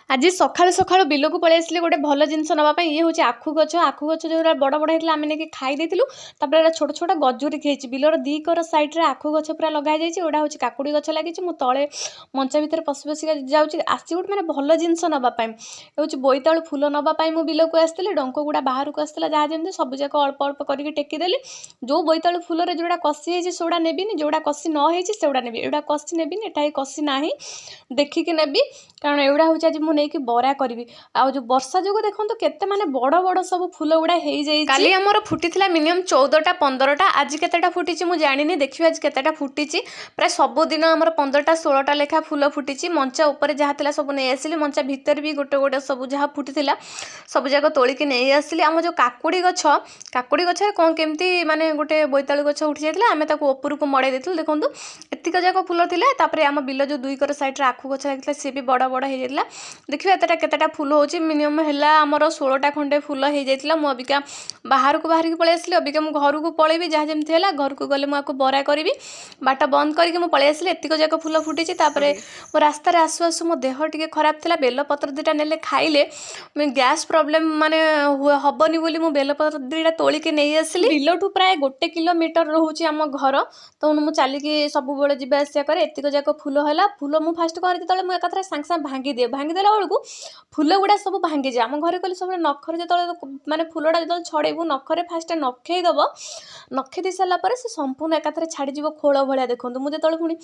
ଆଜି ସକାଳୁ ସକାଳୁ ବିଲକୁ ପଳେଇ ଆସିଲି ଗୋଟେ ଭଲ ଜିନିଷ ନେବା ପାଇଁ। ଇଏ ହେଉଛି ଆଖୁ ଗଛ। ଆଖୁ ଗଛ ଯେଉଁଟା ବଡ଼ ବଡ଼ ହେଇଥିଲା, ଆମେ ନେଇକି ଖାଇ ଦେଇଥିଲୁ। ତାପରେ ଏଇଟା ଛୋଟ ଛୋଟ ଗଜୁରିକି ହେଇଛି। ବିଲର ଦି କର ସାଇଡ଼୍ରେ ଆଖୁ ଗଛ ପୁରା ଲଗା ହେଇଯାଇଛି। ଏଗୁଡ଼ା ହେଉଛି କାକୁଡ଼ି ଗଛ ଲାଗିଛି। ମୁଁ ତଳେ ମଞ୍ଚା ଭିତରେ ପଶି ପଶିକା ଯାଉଛି, ଆସିଛି ଗୋଟେ ମାନେ ଭଲ ଜିନିଷ ନେବା ପାଇଁ। ହେଉଛି ବୋଇତାଳୁ ଫୁଲ ନେବା ପାଇଁ ମୁଁ ବିଲକୁ ଆସିଥିଲି। ଡଙ୍କ ଗୁଡ଼ା ବାହାରକୁ ଆସିଥିଲା, ଯାହା ଯେମିତି ସବୁଯାକ ଅଳ୍ପ ଅଳ୍ପ କରିକି ଟେକିଦେଲି। ଯେଉଁ ବୋଇତାଳୁ ଫୁଲରେ ଯେଉଁଟା କଷି ହେଇଛି, ସେଗୁଡ଼ା ନେବିନି। ଯେଉଁଟା କଷି ନ ହେଇଛି, ସେଗୁଡ଼ା ନେବି। ଏଗୁଡ଼ା କଷି ନେବିନି, ଏଟା କଷି ନାହିଁ, ଦେଖିକି ନେବି, କାରଣ ଏଗୁଡ଼ା ହେଉଛି ଆଜି ମୁଁ ନେଇକି ବରା କରିବି। ଆଉ ଯେଉଁ ବର୍ଷା ଯୋଗୁଁ ଦେଖନ୍ତୁ କେତେ ମାନେ ବଡ଼ ବଡ଼ ସବୁ ଫୁଲ ଗୁଡ଼ା ହେଇଯାଇଛି। କାଲି ଆମର ଫୁଟିଥିଲା ମିନିମମ୍ 14ଟା 15ଟା। ଆଜି କେତେଟା ଫୁଟିଛି ମୁଁ ଜାଣିନି, ଦେଖିବି ଆଜି କେତେଟା ଫୁଟିଛି। ପ୍ରାୟ ସବୁଦିନ ଆମର 15ଟା 16ଟା ଲେଖା ଫୁଲ ଫୁଟିଛି। ମଞ୍ଚା ଉପରେ ଯାହା ଥିଲା ସବୁ ନେଇ ଆସିଲି। ମଞ୍ଚା ଭିତରେ ବି ଗୋଟେ ଗୋଟେ ସବୁ ଯାହା ଫୁଟିଥିଲା, ସବୁ ଯାକ ତୋଳିକି ନେଇ ଆସିଲି। ଆମ ଯେଉଁ କାକୁଡ଼ି ଗଛ, କାକୁଡ଼ି ଗଛରେ କ'ଣ କେମିତି ମାନେ ଗୋଟେ ବୋଇତାଳୁ ଗଛ ଉଠି ଯାଇଥିଲା, ଆମେ ତାକୁ ଉପରକୁ ମଡ଼େଇ ଦେଇଥିଲୁ। ଦେଖନ୍ତୁ, ଏତିକ ଯାକ ଫୁଲ ଥିଲା। ତାପରେ ଆମ ବିଲ ଯେଉଁ ଦୁଇ କର ସାଇଡ଼୍ରେ ଆଖୁ ଗଛ ଲାଗିଥିଲା, ସିଏ ବି ବଡ଼ ବଡ଼ ହେଇଯାଇଥିଲା। ଦେଖିବା ଏତେଟା କେତେଟା ଫୁଲ ହେଉଛି। ମିନିମମ୍ ହେଲା ଆମର 16ଟା ଖଣ୍ଡେ ଫୁଲ ହେଇଯାଇଥିଲା। ମୁଁ ଅବିକା ବାହାରକୁ ବାହାରିକି ପଳେଇ ଆସିଲି। ଅବିକା ମୁଁ ଘରକୁ ପଳେଇବି। ଯାହା ଯେମିତି ହେଲା, ଘରକୁ ଗଲେ ମୁଁ ଆକୁ ବରା କରିବି। ବାଟ ବନ୍ଦ କରିକି ମୁଁ ପଳେଇ ଆସିଲି। ଏତିକ ଯାକ ଫୁଲ ଫୁଟିଛି। ତାପରେ ମୋ ରାସ୍ତାରେ ଆସୁ ଆସୁ ମୋ ଦେହ ଟିକେ ଖରାପ ଥିଲା। ବେଲପତ୍ର ଦୁଇଟା ନେଲେ ଖାଇଲେ ଗ୍ୟାସ୍ ପ୍ରୋବ୍ଲେମ୍ ମାନେ ହେବନି ବୋଲି ମୁଁ ବେଲପତ୍ର ଦୁଇଟା ତୋଳିକି ନେଇ ଆସିଲି। ବିଲଠୁ ପ୍ରାୟ 1 କିଲୋମିଟର ରହୁଛି ଆମ ଘର, ତେଣୁ ମୁଁ ଚାଲିକି ସବୁବେଳେ ଯିବା ଆସିବା କରେ। ଏତିକ ଯାକ ଫୁଲ ହେଲା। ଫୁଲ ମୁଁ ଫାଷ୍ଟ କରେ, ଯେତେବେଳେ ମୁଁ ଏକାଥରେ ସାଙ୍ଗେ ସାଙ୍ଗେ ଭାଙ୍ଗିଦିଏ, ଭାଙ୍ଗିଦେଲା ବେଳକୁ ଫୁଲ ଗୁଡ଼ା ସବୁ ଭାଙ୍ଗିଯାଏ। ଆମ ଘରେ କହିଲେ, ସବୁବେଳେ ନଖରେ ଯେତେବେଳେ ମାନେ ଫୁଲଟା ଯେତେବେଳେ ଛଡ଼େଇବୁ, ନଖରେ ଫାଷ୍ଟ ନଖେଇ ଦେବ। ନଖେଇ ଦେଇ ସାରିଲା ପରେ ସେ ସମ୍ପୂର୍ଣ୍ଣ ଏକାଥରେ ଛାଡ଼ିଯିବ ଖୋଳ ଭଳିଆ। ଦେଖନ୍ତୁ, ମୁଁ ଯେତେବେଳେ ପୁଣି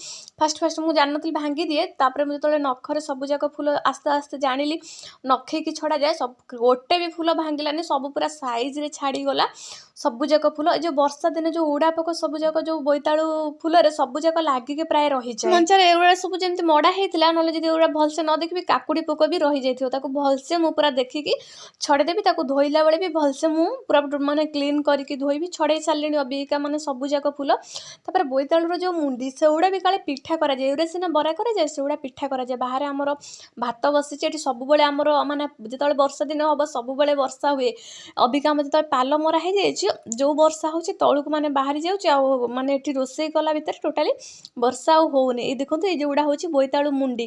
ଫାଷ୍ଟ ଫାଷ୍ଟ ମୁଁ ଜାଣିନଥିଲି, ଭାଙ୍ଗିଦିଏ। ତାପରେ ମୁଁ ଯେତେବେଳେ ନଖରେ ସବୁଯାକ ଫୁଲ ଆସ୍ତେ ଆସ୍ତେ ଜାଣିଲି ନଖେଇକି ଛଡ଼ାଯାଏ, ସବୁ ଗୋଟେ ବି ଫୁଲ ଭାଙ୍ଗିଲାନି, ସବୁ ପୁରା ସାଇଜରେ ଛାଡ଼ିଗଲା ସବୁଯାକ ଫୁଲ। ଏ ଯେଉଁ ବର୍ଷା ଦିନେ ଯେଉଁ ଉଡ଼ା ପୋକ ସବୁଯାକ ଯେଉଁ ବୋଇତାଳୁ ଫୁଲରେ ସବୁଯାକ ଲାଗିକି ପ୍ରାୟ ରହିଯାଏ। ମଞ୍ଚାରେ ଏଗୁଡ଼ା ସବୁ ଯେମିତି ମଡ଼ା ହେଇଥିଲା, ନହେଲେ ଯଦି ଏଗୁଡ଼ା ଭଲସେ ନ ଦେଖିବି, କାକୁଡ଼ି ପୋକ ବି ରହିଯାଇଥିବ। ତାକୁ ଭଲସେ ମୁଁ ପୁରା ଦେଖିକି ଛଡ଼େଇଦେବି। ତାକୁ ଧୋଇଲା ବେଳେ ବି ଭଲସେ ମୁଁ ପୁରା ମାନେ କ୍ଲିନ୍ କରିକି ଧୋଇବି। ଛଡ଼େଇ ସାରିଲିଣି ଅବିକା ମାନେ ସବୁଯାକ ଫୁଲ। ତାପରେ ବୋଇତାଳୁର ଯେଉଁ ମୁଣ୍ଡି, ସେଗୁଡ଼ା ବି କାଳେ ପିଠା କରାଯାଏ। ଏଗୁଡ଼ା ସିନା ବରା କରାଯାଏ, ସେଗୁଡ଼ା ପିଠା କରାଯାଏ। ବାହାରେ ଆମର ଭାତ ବସିଛି। ଏଠି ସବୁବେଳେ ଆମର ମାନେ ଯେତେବେଳେ ବର୍ଷା ଦିନ ହେବ, ସବୁବେଳେ ବର୍ଷା ହୁଏ। ଅବିକା ଆମର ଯେତେବେଳେ ପାଲ ମରା ହେଇଯାଇଛି, ଯେଉଁ ବର୍ଷା ହେଉଛି ତଳକୁ ମାନେ ବାହାରି ଯାଉଛି। ଆଉ ମାନେ ଏଠି ରୋଷେଇ କଲା ଭିତରେ ଟୋଟାଲି ବର୍ଷା ଆଉ ହେଉନି। ଏଇ ଦେଖନ୍ତୁ, ଏଇ ଯେଉଁଗୁଡ଼ା ହେଉଛି ବୋଇତାଳୁ ମୁଣ୍ଡି,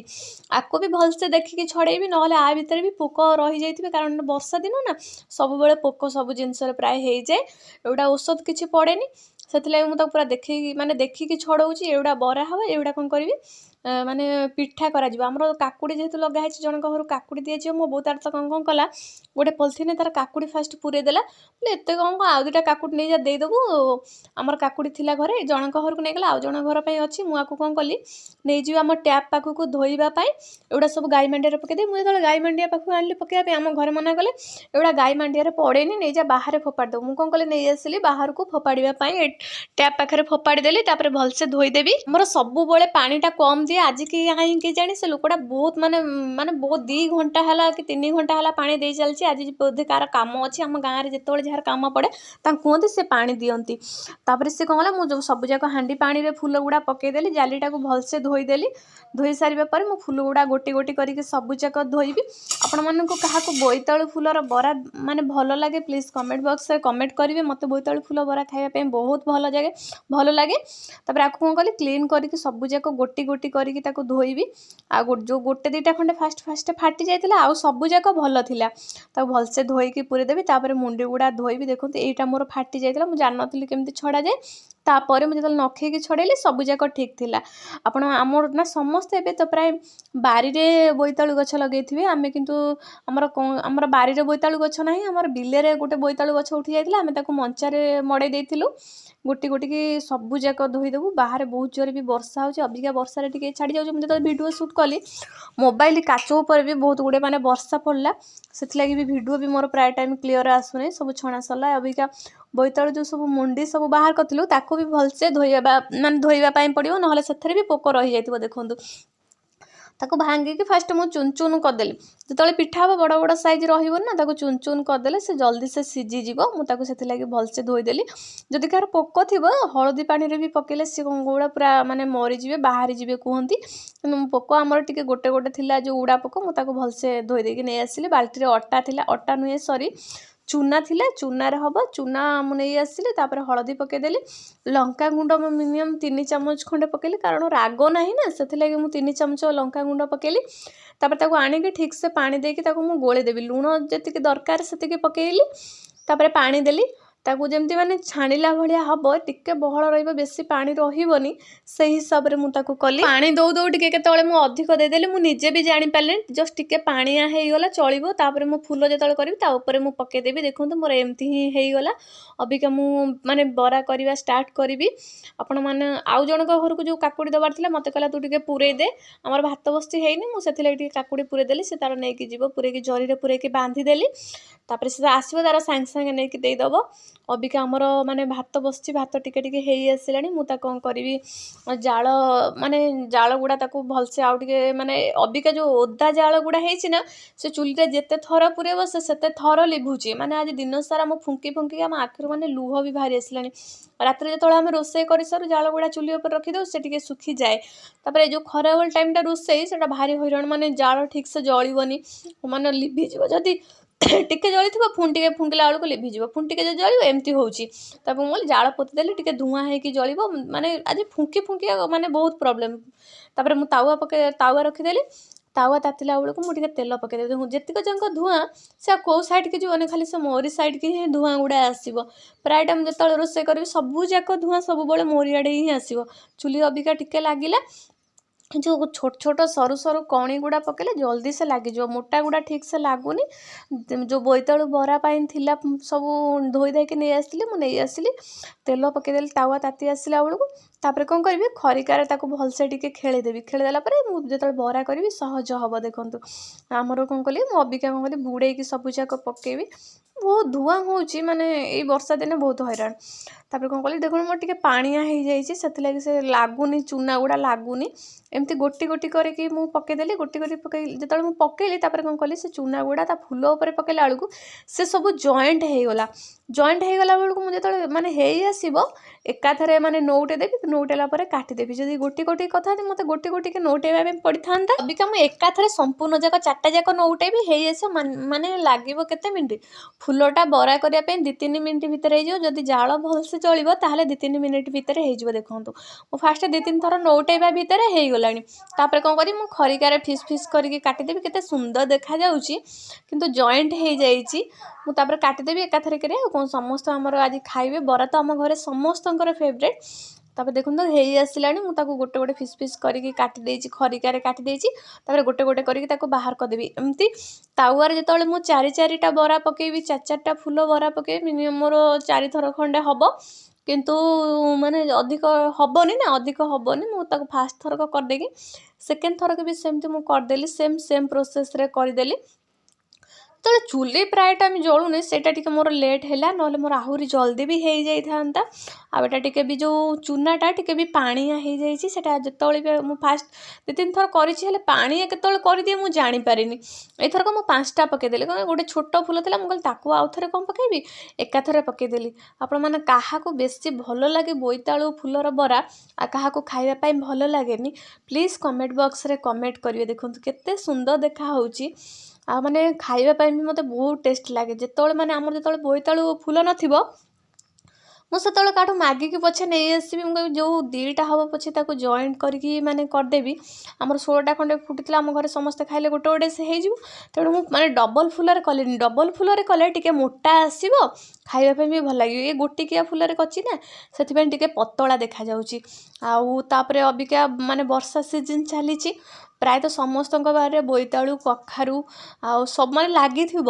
ଆକୁ ବି ଭଲସେ ଦେଖିକି ଛଡ଼େଇବି, ନହେଲେ ଆ ଭିତରେ ବି ପୋକ ରହିଯାଇଥିବେ, କାରଣ ବର୍ଷା ଦିନ ନା, ସବୁବେଳେ ପୋକ ସବୁ ଜିନିଷରେ ପ୍ରାୟ ହେଇଯାଏ। ଏଗୁଡ଼ା ଔଷଧ କିଛି ପଡ଼େନି, ସେଥିଲାଗି ମୁଁ ତାକୁ ପୁରା ଦେଖିକି ମାନେ ଦେଖିକି ଛଡ଼ଉଛି। ଏଗୁଡ଼ା ବରା ହେବ, ଏଗୁଡ଼ା କ'ଣ କରିବି, ମାନେ ପିଠା କରାଯିବ। ଆମର କାକୁଡ଼ି ଯେହେତୁ ଲଗା ହେଇଛି, ଜଣଙ୍କ ଘରୁ କାକୁଡ଼ି ଦିଆଯିବ। ମୋ ବୋଉ ତାର ତ କ'ଣ କ'ଣ କଲା, ଗୋଟେ ପଲିଥିନରେ ତାର କାକୁଡ଼ି ଫାଷ୍ଟ ପୁରେଇ ଦେଲା। ବୋଲେ ଏତେ କ'ଣ କ'ଣ, ଆଉ ଦୁଇଟା କାକୁଡ଼ି ନେଇଯା, ଦେଇଦେବୁ। ଆମର କାକୁଡ଼ି ଥିଲା ଘରେ, ଜଣଙ୍କ ଘରକୁ ନେଇଗଲା, ଆଉ ଜଣଙ୍କ ଘର ପାଇଁ ଅଛି। ମୁଁ ଆକୁ କ'ଣ କଲି, ନେଇଯିବି ଆମ ଟ୍ୟାପ୍ ପାଖକୁ ଧୋଇବା ପାଇଁ। ଏଗୁଡ଼ା ସବୁ ଗାଈ ମାଣ୍ଡିଆରେ ପକାଇଦେବି। ମୁଁ ଯେତେବେଳେ ଗାଈ ମାଣ୍ଡିଆ ପାଖକୁ ଆଣିଲି ପକାଇବା ପାଇଁ, ଆମ ଘରେ ମନା କଲେ, ଏଗୁଡ଼ା ଗାଈ ମାଣ୍ଡିଆରେ ପଡ଼େନି, ନେଇଯା ବାହାରେ ଫୋପାଡ଼ି ଦେବୁ। ମୁଁ କ'ଣ କଲି, ନେଇ ଆସିଲି ବାହାରକୁ ଫୋପାଡ଼ିବା ପାଇଁ। ଟ୍ୟାପ୍ ପାଖରେ ଫୋପାଡ଼ି ଦେଲି, ତାପରେ ଭଲସେ ଧୋଇଦେବି। ଆମର ସବୁବେଳେ ପାଣିଟା କମ୍ ଦିଏ। ଆଜି କି କାହିଁକି ଜାଣି ସେ ଲୋକଟା ବହୁତ ମାନେ ମାନେ ବହୁତ 2 ଘଣ୍ଟା ହେଲା କି 3 ଘଣ୍ଟା ହେଲା ପାଣି ଦେଇ ଚାଲିଛି। ଆଜି ବୋଧେ କାହାର କାମ ଅଛି। ଆମ ଗାଁରେ ଯେତେବେଳେ ଯାହାର କାମ ପଡ଼େ, ତାଙ୍କୁ କୁହନ୍ତି, ସେ ପାଣି ଦିଅନ୍ତି। ତାପରେ ସେ କ'ଣ କଲା, ମୁଁ ଯେଉଁ ସବୁଯାକ ହାଣ୍ଡି ପାଣିରେ ଫୁଲ ଗୁଡ଼ା ପକାଇଦେଲି, ଜାଲିଟାକୁ ଭଲସେ ଧୋଇଦେଲି। ଧୋଇ ସାରିବା ପରେ ମୁଁ ଫୁଲ ଗୁଡ଼ା ଗୋଟି ଗୋଟି କରିକି ସବୁଯାକ ଧୋଇବି। ଆପଣମାନଙ୍କୁ କାହାକୁ ବୋଇତାଳୁ ଫୁଲର ବରା ମାନେ ଭଲ ଲାଗେ, ପ୍ଲିଜ୍ କମେଣ୍ଟ ବକ୍ସରେ କମେଣ୍ଟ କରିବେ। ମୋତେ ବୋଇତାଳୁ ଫୁଲ ବରା ଖାଇବା ପାଇଁ ବହୁତ ଭଲ ଲାଗେ। ତାପରେ ଆକୁ କ'ଣ କଲି, କ୍ଲିନ୍ କରିକି ସବୁଯାକ ଗୋଟି ଗୋଟି କରିକି ତାକୁ ଧୋଇବି। ଆଉ ଯେଉଁ ଗୋଟେ ଦୁଇଟା ଖଣ୍ଡେ ଫାଷ୍ଟ ଫାଷ୍ଟ ଫାଟି ଯାଇଥିଲା, ଆଉ ସବୁଯାକ ଭଲ ଥିଲା। ତାକୁ ଭଲସେ ଧୋଇକି ପୁରେଇଦେବି। ତାପରେ ମୁଣ୍ଡି ଗୁଡ଼ା ଧୋଇବି। ଦେଖନ୍ତୁ, ଏଇଟା ମୋର ଫାଟି ଯାଇଥିଲା, ମୁଁ ଜାଣିନଥିଲି କେମିତି ଛଡ଼ାଯାଏ। ତାପରେ ମୁଁ ଯେତେବେଳେ ନଖେଇକି ଛଡ଼େଇଲି, ସବୁଯାକ ଠିକ୍ ଥିଲା। ଆପଣ ଆମର ନା ସମସ୍ତେ ଏବେ ତ ପ୍ରାୟ ବାରିରେ ବୋଇତାଳୁ ଗଛ ଲଗେଇଥିବେ। ଆମେ କିନ୍ତୁ ଆମର ଆମର ବାରିରେ ବୋଇତାଳୁ ଗଛ ନାହିଁ। ଆମର ବିଲରେ ଗୋଟେ ବୋଇତାଳୁ ଗଛ ଉଠି ଯାଇଥିଲା, ଆମେ ତାକୁ ମଞ୍ଚାରେ ମଡ଼େଇ ଦେଇଥିଲୁ। ଗୋଟି ଗୋଟିକି ସବୁଯାକ ଧୋଇଦେବୁ। ବାହାରେ ବହୁତ ଜୋରେ ବି ବର୍ଷା ହେଉଛି। ଅବିକା ବର୍ଷାରେ ଟିକେ ଛାଡ଼ି ଯାଉଛି। ମୁଁ ଯେତେବେଳେ ଭିଡ଼ିଓ ସୁଟ୍ କଲି, ମୋବାଇଲ କାଚ ଉପରେ ବି ବହୁତ ଗୁଡ଼ିଏ ମାନେ ବର୍ଷା ପଡ଼ିଲା, ସେଥିଲାଗି ବି ଭିଡ଼ିଓ ବି ମୋର ପ୍ରାୟ ଟାଇମ୍ କ୍ଲିଅର୍ ଆସୁନି। ସବୁ ଛଣା ସରିଲା। ଅବିକା ବୋଇତାଳୁ ଯେଉଁ ସବୁ ମୁଣ୍ଡି ସବୁ ବାହାର କରିଥିଲୁ, ତାକୁ ବି ଭଲସେ ଧୋଇବା ମାନେ ଧୋଇବା ପାଇଁ ପଡ଼ିବ, ନହେଲେ ସେଥିରେ ବି ପୋକ ରହିଯାଇଥିବ। ଦେଖନ୍ତୁ, ତାକୁ ଭାଙ୍ଗିକି ଫାଷ୍ଟ ମୁଁ ଚୁନ ଚୁନ କରିଦେଲି। ଯେତେବେଳେ ପିଠା ହେବ, ବଡ଼ ବଡ଼ ସାଇଜ୍ ରହିବ ନା, ତାକୁ ଚୁନ ଚୁନ କରିଦେଲେ ସେ ଜଲ୍ଦି ସେ ସିଝିଯିବ। ମୁଁ ତାକୁ ସେଥିଲାଗି ଭଲସେ ଧୋଇଦେଲି। ଯଦି କାହାର ପୋକ ଥିବ, ହଳଦୀ ପାଣିରେ ବି ପକାଇଲେ ସେ ଗୁଡ଼ା ପୁରା ମାନେ ମରିଯିବେ, ବାହାରିଯିବେ କୁହନ୍ତି। କିନ୍ତୁ ପୋକ ଆମର ଟିକେ ଗୋଟେ ଗୋଟେ ଥିଲା, ଯେଉଁ ଉଡ଼ା ପୋକ, ମୁଁ ତାକୁ ଭଲସେ ଧୋଇ ଦେଇକି ନେଇ ଆସିଲି। ବାଲ୍ଟିରେ ଅଟା ଥିଲା, ଅଟା ନୁହେଁ, ସରି, ଚୁନା ଥିଲା, ଚୁନାରେ ହେବ। ଚୁନା ମୁଁ ନେଇ ଆସିଲି। ତାପରେ ହଳଦୀ ପକାଇଦେଲି, ଲଙ୍କା ଗୁଣ୍ଡ ମୁଁ ମିନିମମ୍ 3 ଚାମଚ ଖଣ୍ଡେ ପକାଇଲି, କାରଣ ରାଗ ନାହିଁ ନା, ସେଥିଲାଗି ମୁଁ 3 ଚାମଚ ଲଙ୍କା ଗୁଣ୍ଡ ପକାଇଲି। ତାପରେ ତାକୁ ଆଣିକି ଠିକ୍ସେ ପାଣି ଦେଇକି ତାକୁ ମୁଁ ଗୋଳେଇ ଦେବି। ଲୁଣ ଯେତିକି ଦରକାର ସେତିକି ପକାଇଲି, ତାପରେ ପାଣି ଦେଲି। ତାକୁ ଯେମିତି ମାନେ ଛାଣିଲା ଭଳିଆ ହେବ, ଟିକେ ବହଳ ରହିବ, ବେଶୀ ପାଣି ରହିବନି, ସେଇ ହିସାବରେ ମୁଁ ତାକୁ କଲି। ପାଣି ଦଉ ଦଉ ଟିକେ କେତେବେଳେ ମୁଁ ଅଧିକ ଦେଇଦେଲି, ମୁଁ ନିଜେ ବି ଜାଣିପାରିଲିନି। ଜଷ୍ଟ ଟିକେ ପାଣିଆ ହେଇଗଲା, ଚଳିବ। ତାପରେ ମୁଁ ଫୁଲ ଯେତେବେଳେ କରିବି ତା ଉପରେ ମୁଁ ପକାଇଦେବି। ଦେଖନ୍ତୁ, ମୋର ଏମିତି ହିଁ ହେଇଗଲା। ଅବିକା ମୁଁ ମାନେ ବରା କରିବା ଷ୍ଟାର୍ଟ କରିବି। ଆପଣମାନେ, ଆଉ ଜଣଙ୍କ ଘରକୁ ଯେଉଁ କାକୁଡ଼ି ଦେବାର ଥିଲା, ମୋତେ କହିଲା ତୁ ଟିକେ ପୂରେଇ ଦେ, ଆମର ଭାତ ବସିଛି ହେଇନି। ମୁଁ ସେଥିଲାଗି ଟିକେ କାକୁଡ଼ି ପୂରେଇ ଦେଲି, ସେ ତାର ନେଇକି ଯିବ। ପୂରେଇକି ଜରିରେ ପୂରେଇକି ବାନ୍ଧିଦେଲି। ତାପରେ ସେ ଆସିବ ତାର ସାଙ୍ଗେ ସାଙ୍ଗେ ନେଇକି ଦେଇଦେବ। ଅବିକା ଆମର ମାନେ ଭାତ ବସିଛି, ଭାତ ଟିକେ ଟିକେ ହେଇ ଆସିଲାଣି। ମୁଁ ତାକୁ କ'ଣ କରିବି, ଜାଳ ମାନେ ଜାଳ ଗୁଡ଼ା ତାକୁ ଭଲସେ ଆଉ ଟିକେ ମାନେ ଅବିକା ଯେଉଁ ଓଦା ଜାଳ ଗୁଡ଼ା ହେଇଛି ନା, ସେ ଚୁଲିରେ ଯେତେ ଥର ପୂରେଇବ ସେ ସେତେ ଥର ଲିଭୁଛି। ମାନେ ଆଜି ଦିନ ସାରା ମୁଁ ଫୁଙ୍କି ଫୁଙ୍କିକି ଆମ ଆଖିରୁ ମାନେ ଲୁହ ବି ବାହାରି ଆସିଲାଣି। ରାତିରେ ଯେତେବେଳେ ଆମେ ରୋଷେଇ କରିସାରୁ, ଜାଳ ଗୁଡ଼ା ଚୁଲି ଉପରେ ରଖିଦେଉ, ସେ ଟିକେ ଶୁଖିଯାଏ। ତାପରେ ଏ ଯେଉଁ ଖରାବେଳ ଟାଇମ୍ଟା ରୋଷେଇ, ସେଇଟା ଭାରି ହଇରାଣ। ମାନେ ଜାଳ ଠିକ୍ସେ ଜଳିବନି, ମାନେ ଲିଭିଯିବ। ଯଦି ଟିକେ ଜଳିଥିବ, ପୁଣି ଟିକେ ଫୁଙ୍କିଲା ବେଳକୁ ଲିଭିଯିବ, ପୁଣି ଟିକେ ଯଦି ଜଳିବ, ଏମିତି ହେଉଛି। ତାପରେ ମୁଁ କହିଲି ଜାଳ ପୋତିଦେଲେ ଟିକେ ଧୂଆଁ ହେଇକି ଜଳିବ। ମାନେ ଆଜି ଫୁଙ୍କି ଫୁଙ୍କି ମାନେ ବହୁତ ପ୍ରୋବ୍ଲେମ୍। ତାପରେ ମୁଁ ତାୱା ପକାଇ ତାୱା ରଖିଦେଲି। ତାୱା ତାତିଲା ବେଳକୁ ମୁଁ ଟିକେ ତେଲ ପକାଇଦେଲି। ଦେଖନ୍ତୁ, ଯେତିକ ଯାକ ଧୂଆଁ ସେ ଆଉ କେଉଁ ସାଇଡ଼୍କି ଯିବନି, ଖାଲି ସେ ମୋରି ସାଇଡ଼୍କି ହିଁ ଧୂଆଁ ଗୁଡ଼ା ଆସିବ। ପ୍ରାୟ ଟାଇମ୍ ଯେତେବେଳେ ରୋଷେଇ କରିବି, ସବୁ ଯାକ ଧୂଆଁ ସବୁବେଳେ ମୋରି ଆଡ଼େ ହିଁ ଆସିବ। ଚୁଲି ଅବିକା ଟିକେ ଲାଗିଲା। ଯେଉଁ ଛୋଟ ଛୋଟ ସରୁ ସରୁ କଣି ଗୁଡ଼ା ପକାଇଲେ ଜଲ୍ଦି ସେ ଲାଗିଯିବ, ମୋଟା ଗୁଡ଼ା ଠିକ୍ ସେ ଲାଗୁନି। ଯେଉଁ ବୋଇତାଳୁ ବରା ପାଇଁ ଥିଲା, ସବୁ ଧୋଇ ଧାଇକି ନେଇ ଆସିଥିଲି, ମୁଁ ନେଇ ଆସିଲି। ତେଲ ପକାଇଦେଲି ତାୱା ତାତି ଆସିଲା ବେଳକୁ। ତାପରେ କ'ଣ କରିବି, ଖରିକାରେ ତାକୁ ଭଲସେ ଟିକେ ଖେଳେଇଦେବି। ଖେଳେଇ ଦେଲା ପରେ ମୁଁ ଯେତେବେଳେ ବରା କରିବି ସହଜ ହେବ। ଦେଖନ୍ତୁ, ଆମର କ'ଣ କଲି ମୁଁ ଅବିକା, କ'ଣ କଲି, ବୁଡ଼େଇକି ସବୁ ଯାକ ପକାଇବି। ବହୁତ ଧୂଆଁ ହେଉଛି, ମାନେ ଏଇ ବର୍ଷା ଦିନେ ବହୁତ ହଇରାଣ। ତାପରେ କ'ଣ କଲି ଦେଖନ୍ତୁ, ମୋର ଟିକେ ପାଣିଆ ହେଇଯାଇଛି, ସେଥିଲାଗି ସେ ଲାଗୁନି, ଚୁନା ଗୁଡ଼ା ଲାଗୁନି। ଏମିତି ଗୋଟି ଗୋଟି କରିକି ମୁଁ ପକାଇଦେଲି। ଗୋଟି ଗୋଟି ପକାଇ ଯେତେବେଳେ ମୁଁ ପକାଇଲି, ତାପରେ କ'ଣ କଲି, ସେ ଚୁନା ଗୁଡ଼ା ତା ଫୁଲ ଉପରେ ପକାଇଲା ବେଳକୁ ସେ ସବୁ ଜଏଣ୍ଟ ହେଇଗଲା। ଜଏଣ୍ଟ ହେଇଗଲା ବେଳକୁ ମୁଁ ଯେତେବେଳେ ମାନେ ହେଇ ଆସିବ, ଏକାଥରେ ମାନେ ନଉଟେଇ ଦେବି। ନଉଟେଇଲା ପରେ କାଟିଦେବି। ଯଦି ଗୋଟି ଗୋଟି କରିଥାନ୍ତି, ମୋତେ ଗୋଟି ଗୋଟିକି ନଉଟେଇବା ପାଇଁ ପଡ଼ିଥାନ୍ତା। ଅବିକା ମୁଁ ଏକାଥରେ ସମ୍ପୂର୍ଣ୍ଣ ଯାକ ଚାରିଟା ଯାକ ନଉଟେଇବି, ହେଇ ଆସିବ। ମାନେ ଲାଗିବ କେତେ ମିନିଟ୍? ଫୁଲଟା ବରା କରିବା ପାଇଁ 2-3 ମିନିଟ୍ ଭିତରେ ହେଇଯିବ। ଯଦି ଜାଳ ଭଲସେ ଜଳିବ, ତାହେଲେ 2-3 ମିନିଟ୍ ଭିତରେ ହେଇଯିବ। ଦେଖନ୍ତୁ, ମୁଁ ଫାଷ୍ଟ 2-3 ଥର ନଉଟେଇବା ଭିତରେ ହେଇଗଲାଣି। ତାପରେ କ'ଣ କରିବି, ମୁଁ ଖରିକାରେ ଫିସ୍ ଫିସ୍ କରିକି କାଟିଦେବି। କେତେ ସୁନ୍ଦର ଦେଖାଯାଉଛି, କିନ୍ତୁ ଜଏଣ୍ଟ ହେଇଯାଇଛି। ମୁଁ ତାପରେ କାଟିଦେବି ଏକାଥରକରେ। ଆଉ କ'ଣ, ସମସ୍ତେ ଆମର ଆଜି ଖାଇବେ ବରା ତ ଆମ ଘରେ ସମସ୍ତଙ୍କର ଫେଭରେଟ୍। ତାପରେ ଦେଖନ୍ତୁ, ହେଇ ଆସିଲାଣି। ମୁଁ ତାକୁ ଗୋଟେ ଗୋଟେ ଫିସ୍ ଫିସ୍ କରିକି କାଟି ଦେଇଛି, ଖରିକାରେ କାଟି ଦେଇଛି। ତାପରେ ଗୋଟେ ଗୋଟେ କରିକି ତାକୁ ବାହାର କରିଦେବି। ଏମିତି ତାୱାରେ ଯେତେବେଳେ ମୁଁ ଚାରି ଚାରିଟା ବରା ପକାଇବି, ଚାରି ଚାରିଟା ଫୁଲ ବରା ପକାଇବି, ମିନିମମ୍ ମୋର ଚାରିଥର ଖଣ୍ଡେ ହେବ। କିନ୍ତୁ ମାନେ ଅଧିକ ହେବନି ନା, ଅଧିକ ହେବନି। ମୁଁ ତାକୁ ଫାଷ୍ଟ ଥରକ କରିଦେଇକି ସେକେଣ୍ଡ ଥରକ ବି ସେମିତି ମୁଁ କରିଦେଲି, ସେମ୍ ସେମ୍ ପ୍ରୋସେସ୍ରେ କରିଦେଲି। ଯେତେବେଳେ ଚୁଲି ପ୍ରାୟ ଟାଇମ୍ ଜଳୁନି, ସେଇଟା ଟିକେ ମୋର ଲେଟ୍ ହେଲା, ନହେଲେ ମୋର ଆହୁରି ଜଲ୍ଦି ବି ହେଇଯାଇଥାନ୍ତା। ଆଉ ଏଇଟା ଟିକେ ବି ଯେଉଁ ଚୁନାଟା ଟିକେ ବି ପାଣିଆ ହେଇଯାଇଛି। ସେଇଟା ଯେତେବେଳେ ବି ମୁଁ ଫାଷ୍ଟ 2-3 ଥର କରିଛି, ହେଲେ ପାଣିଆ କେତେବେଳେ କରିଦିଏ ମୁଁ ଜାଣିପାରିନି। ଏଇଥରକ ମୁଁ 5ଟା ପକାଇଦେଲି। କ'ଣ, ଗୋଟେ ଛୋଟ ଫୁଲ ଥିଲା, ମୁଁ କହିଲି ତାକୁ ଆଉ ଥରେ କ'ଣ ପକାଇବି, ଏକାଥରେ ପକାଇଦେଲି। ଆପଣମାନେ କାହାକୁ ବେଶୀ ଭଲ ଲାଗେ ବୋଇତାଳୁ ଫୁଲର ବରା, ଆଉ କାହାକୁ ଖାଇବା ପାଇଁ ଭଲ ଲାଗେନି, ପ୍ଲିଜ୍ କମେଣ୍ଟ ବକ୍ସରେ କମେଣ୍ଟ କରିବେ। ଦେଖନ୍ତୁ, କେତେ ସୁନ୍ଦର ଦେଖାହେଉଛି। ଆଉ ମାନେ ଖାଇବା ପାଇଁ ବି ମୋତେ ବହୁତ ଟେଷ୍ଟ ଲାଗେ। ଯେତେବେଳେ ମାନେ ଆମର ଯେତେବେଳେ ବୋଇତାଳୁ ଫୁଲ ନଥିବ, ମୁଁ ସେତେବେଳେ କାହାଠୁ ମାଗିକି ପଛେ ନେଇ ଆସିବି। ମୁଁ କହିବି ଯେଉଁ 2ଟା ହେବ ପଛେ, ତାକୁ ଜଏଣ୍ଟ କରିକି ମାନେ କରିଦେବି। ଆମର 16ଟା ଖଣ୍ଡେ ଫୁଟିଥିଲା, ଆମ ଘରେ ସମସ୍ତେ ଖାଇଲେ ଗୋଟେ ଗୋଟେ ସେ ହେଇଯିବ। ତେଣୁ ମୁଁ ମାନେ ଡବଲ୍ ଫୁଲରେ କଲିନି। ଡବଲ୍ ଫୁଲରେ କଲେ ଟିକେ ମୋଟା ଆସିବ, ଖାଇବା ପାଇଁ ବି ଭଲ ଲାଗିବ। ଏ ଗୋଟିକିଆ ଫୁଲରେ କରିଛି ନା, ସେଥିପାଇଁ ଟିକେ ପତଳା ଦେଖାଯାଉଛି। ଆଉ ତାପରେ ଅବିକା ମାନେ ବର୍ଷା ସିଜନ୍ ଚାଲିଛି, ପ୍ରାୟତଃ ସମସ୍ତଙ୍କ ବାରିରେ ବୋଇତାଳୁ, କଖାରୁ ଆଉ ସବୁ ମାନେ ଲାଗିଥିବ।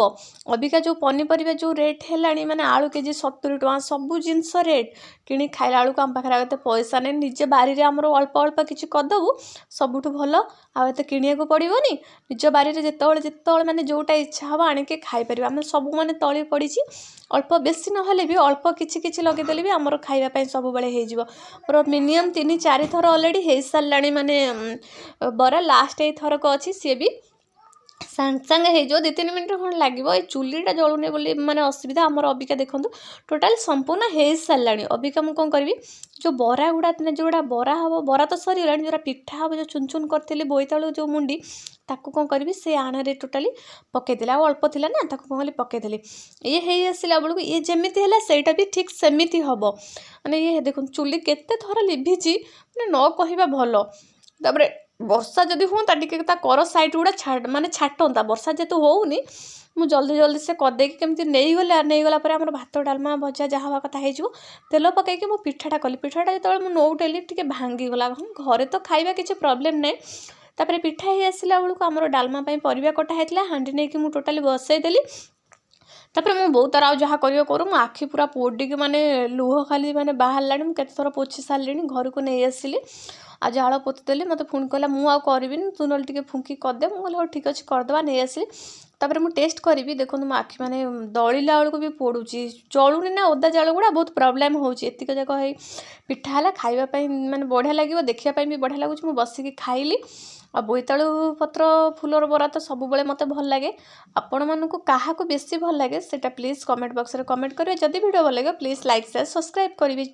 ଅବିକା ଯେଉଁ ପନିପରିବା ଯେଉଁ ରେଟ୍ ହେଲାଣି, ମାନେ ଆଳୁ କେଜି 70 ଟଙ୍କା, ସବୁ ଜିନିଷ ରେଟ୍, କିଣି ଖାଇଲା ବେଳକୁ ଆମ ପାଖରେ ଆଉ ଏତେ ପଇସା ନାହିଁ। ନିଜେ ବାରିରେ ଆମର ଅଳ୍ପ ଅଳ୍ପ କିଛି କରିଦେବୁ, ସବୁଠୁ ଭଲ। ଆଉ ଏତେ କିଣିବାକୁ ପଡ଼ିବନି। ନିଜ ବାରିରେ ଯେତେବେଳେ ଯେତେବେଳେ ମାନେ ଯେଉଁଟା ଇଚ୍ଛା ହେବ, ଆଣିକି ଖାଇପାରିବା। ଆମେ ସବୁ ମାନେ ତଳି ପଡ଼ିଛି ଅଳ୍ପ, ବେଶୀ ନହେଲେ ବି ଅଳ୍ପ କିଛି କିଛି ଲଗେଇଦେଲେ ବି ଆମର ଖାଇବା ପାଇଁ ସବୁବେଳେ ହେଇଯିବ। ମୋର ମିନିମମ୍ 3-4 ଥର ଅଲରେଡ଼ି ହେଇସାରିଲାଣି ମାନେ ବରା। ଲାଷ୍ଟ ଏଇ ଥରକ ଅଛି, ସିଏ ବି ସାଙ୍ଗେ ସାଙ୍ଗେ ହେଇଯିବ, 2-3 ମିନିଟ୍ ଖଣ୍ଡେ ଲାଗିବ। ଏଇ ଚୁଲିଟା ଜଳୁନି ବୋଲି ମାନେ ଅସୁବିଧା ଆମର। ଅବିକା ଦେଖନ୍ତୁ, ଟୋଟାଲ୍ ସମ୍ପୂର୍ଣ୍ଣ ହେଇସାରିଲାଣି। ଅବିକା ମୁଁ କ'ଣ କରିବି? ଯେଉଁ ବରା ଗୁଡ଼ା, ଯେଉଁଗୁଡ଼ା ବରା ହେବ, ବରା ତ ସରିଗଲାଣି, ଯେଉଁଟା ପିଠା ହେବ, ଯେଉଁ ଚୁନ ଚୁନ କରିଥିଲି ବୋଇତାଳୁ ଯେଉଁ ମୁଣ୍ଡି, ତାକୁ କ'ଣ କରିବି? ସେ ଆଣରେ ଟୋଟାଲି ପକାଇଦେଲି। ଆଉ ଅଳ୍ପ ଥିଲା ନା, ତାକୁ କ'ଣ କଲି? ପକାଇଦେଲି। ଇଏ ହେଇ ଆସିଲା ବେଳକୁ ଇଏ ଯେମିତି ହେଲା, ସେଇଟା ବି ଠିକ୍ ସେମିତି ହେବ। ମାନେ ଇଏ ଦେଖନ୍ତୁ, ଚୁଲି କେତେ ଥର ଲିଭିଛି, ମାନେ ନ କହିବା ଭଲ। ତାପରେ ବର୍ଷା ଯଦି ହୁଅନ୍ତା, ଟିକେ ତା କର ସାଇଡ଼୍ ଗୁଡ଼ା ମାନେ ଛାଟନ୍ତା। ବର୍ଷା ଯେହେତୁ ହେଉନି, ମୁଁ ଜଲ୍ଦି ଜଲ୍ଦି ସେ କରିଦେଇକି କେମିତି ନେଇଗଲେ, ନେଇଗଲା ପରେ ଆମର ଭାତ, ଡାଲମା, ଭଜା ଯାହା ହେବା କଥା ହେଇଯିବ। ତେଲ ପକାଇକି ମୁଁ ପିଠାଟା କଲି। ପିଠାଟା ଯେତେବେଳେ ମୁଁ ନଉଟେଲି, ଟିକେ ଭାଙ୍ଗିଗଲା। ହଁ, ଘରେ ତ ଖାଇବା, କିଛି ପ୍ରୋବ୍ଲେମ୍ ନାହିଁ। ତାପରେ ପିଠା ହେଇ ଆସିଲା ବେଳକୁ ଆମର ଡାଲମା ପାଇଁ ପରିବା କଟା ହେଇଥିଲା। ହାଣ୍ଡି ନେଇକି ମୁଁ ଟୋଟାଲି ବସେଇଦେଲି। ତାପରେ ମୁଁ ବୋଉ ତାର ଆଉ ଯାହା କରିବ କରୁ। ମୋ ଆଖି ପୁରା ପୋଡ଼ିକି ମାନେ ଲୁହ ଖାଲି ମାନେ ବାହାରିଲାଣି। ମୁଁ କେତେ ଥର ପୋଛି ସାରିଲିଣି। ଘରକୁ ନେଇ ଆସିଲି ଆଉ ଜାଳ ପୋତିଦେଲି। ମୋତେ ପୁଣି କହିଲା, ମୁଁ ଆଉ କରିବିନି, ତୁ ନହେଲେ ଟିକେ ଫୁଙ୍କି କରିଦେ। ମୁଁ କହିଲି, ହଉ ଠିକ୍ ଅଛି, କରିଦେବା। ନେଇ ଆସିଲି। ତାପରେ ମୁଁ ଟେଷ୍ଟ କରିବି। ଦେଖନ୍ତୁ, ମୋ ଆଖି ମାନେ ଦଳିଲା ବେଳକୁ ବି ପୋଡ଼ୁଛି। ଜଳୁନି ନା, ଓଦା ଜାଳ ଗୁଡ଼ା, ବହୁତ ପ୍ରୋବ୍ଲେମ୍ ହେଉଛି। ଏତିକ ଯାକ ହେଇ ପିଠା ହେଲା। ଖାଇବା ପାଇଁ ମାନେ ବଢ଼ିଆ ଲାଗିବ, ଦେଖିବା ପାଇଁ ବି ବଢ଼ିଆ ଲାଗୁଛି। ମୁଁ ବସିକି ଖାଇଲି। ଆଉ ବୋଇତାଳୁ ପତ୍ର ଫୁଲର ବରା ତ ସବୁବେଳେ ମୋତେ ଭଲ ଲାଗେ। ଆପଣମାନଙ୍କୁ କାହାକୁ ବେଶୀ ଭଲ ଲାଗେ, ସେଇଟା ପ୍ଲିଜ୍ କମେଣ୍ଟ ବକ୍ସରେ କମେଣ୍ଟ କରିବେ। ଯଦି ଭିଡ଼ିଓ ଭଲ ଲାଗିବ, ପ୍ଲିଜ୍ ଲାଇକ୍, ସେୟାର, ସବସ୍କ୍ରାଇବ୍ କରିବେ।